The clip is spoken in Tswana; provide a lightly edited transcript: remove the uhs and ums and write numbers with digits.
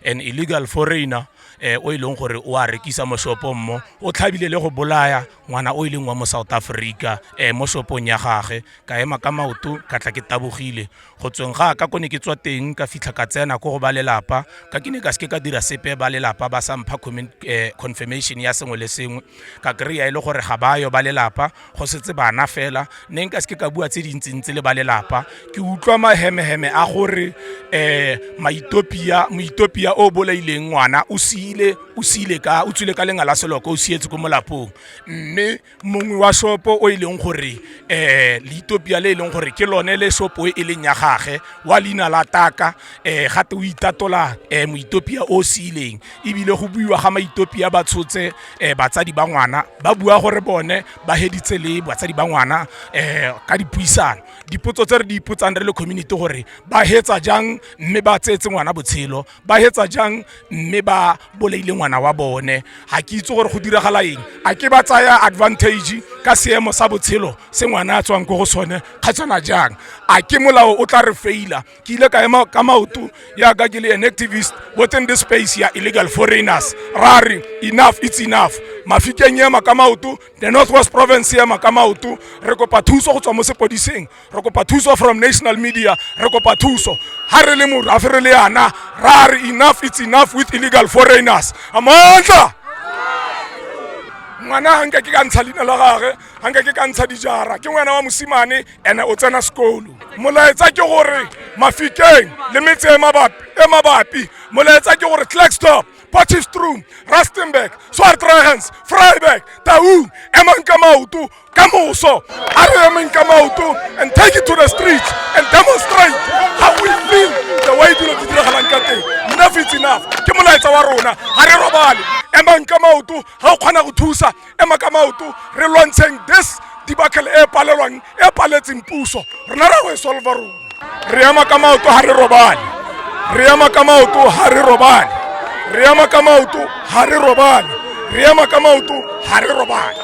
An illegal foreigner o e leng gore o a rekisa mo shopong mo, o tlhabile le go bolaya ngwana o e leng wa mo South Africa mo shopong ya gage. Ka ema ka maoto, ka tla ke tabogile go tsweng ga ka ko ne ke tswa teng, ka fitlha ka tsena ko go ba lelapa. Ka ke ne ka seke ka dira sepe ba lelapa ba sa mpha confirmation ya sengwe le sengwe. Ka kry-a e le gore ga bayo ba lelapa, go setse bana fela. Ne nka seke ka bua tse dintsintsi le ba lelapa. Ke utlwa mahemeheme a gore maitopia, moitopia o bolaileng ngwana o siile, o siile ka, o tswile ka lenga la seloko, o sietse ko molapong. Mme mongwe wa shopo o e leng gore leitopia le e leng gore ke lone le shopo e leng ya gage, wa leina la Taka, gate o itatola moitopia o siileng. Ebile go buiwa ga maitopia ba tshotse batsadi ba ngwana, ba bua gore bone ba heditse le batsadi ba ngwana ka dipuisano. Dipotso tse re di ipotsang re le community gore ba hetsa jang mme ba tseetse ngwana botshelo, ba hetsa jang mme ba bolaile ngwana wa bone. Ga ke itse gore go diragala eng. A ke ba tsaya advantage ka seemo sa botshelo se ngwana a tswang ko go sone kgatsana jang? A ke molao o tla re faila? Ke ile ka ema ka maoto yaka ke le an activist within this space ya illegal foreigners. Ra re enough, it's enough. Mafikeng ema ka maoto, the North West Province ema ka maoto. Re kopa thuso go tswa mo sepodiseng, re kopa thuso from national media, re kopa thuso ha re le morafe, re le yana ra re enough, it's enough with illegal foreigners. Amandla ngwana ga nka ke ka ntsha leina la gage, ga nka ke ka ntsha dijara, ke ngwana wa mosimane ene o tsena sekolo. Molaetsa ke gore Mafikeng le metse e mabapi, molaetsa ke gore Klerksdorp, Potchefstroom, Rustenburg, Swartruggens, Vryburg, Taung, emang ka maoto ka moso. A re emeng ka maoto and take it to the streets and demonstrate how we feel the way dilo di diragalang ka teng. Enough is enough, ke molaetsa wa rona. Ga re robale, emang ka maoto. Ga o kgona go thusa, ema ka maoto, re lwantsheng this debacle e palelwang, e paletseng puso. Rona ra go e solva rona. Re ema ka maoto, ga re robale. Re ema ka maoto, ga re robale. Re ema ka maoto, ga re robale. Re ema ka maoto, ga re robale.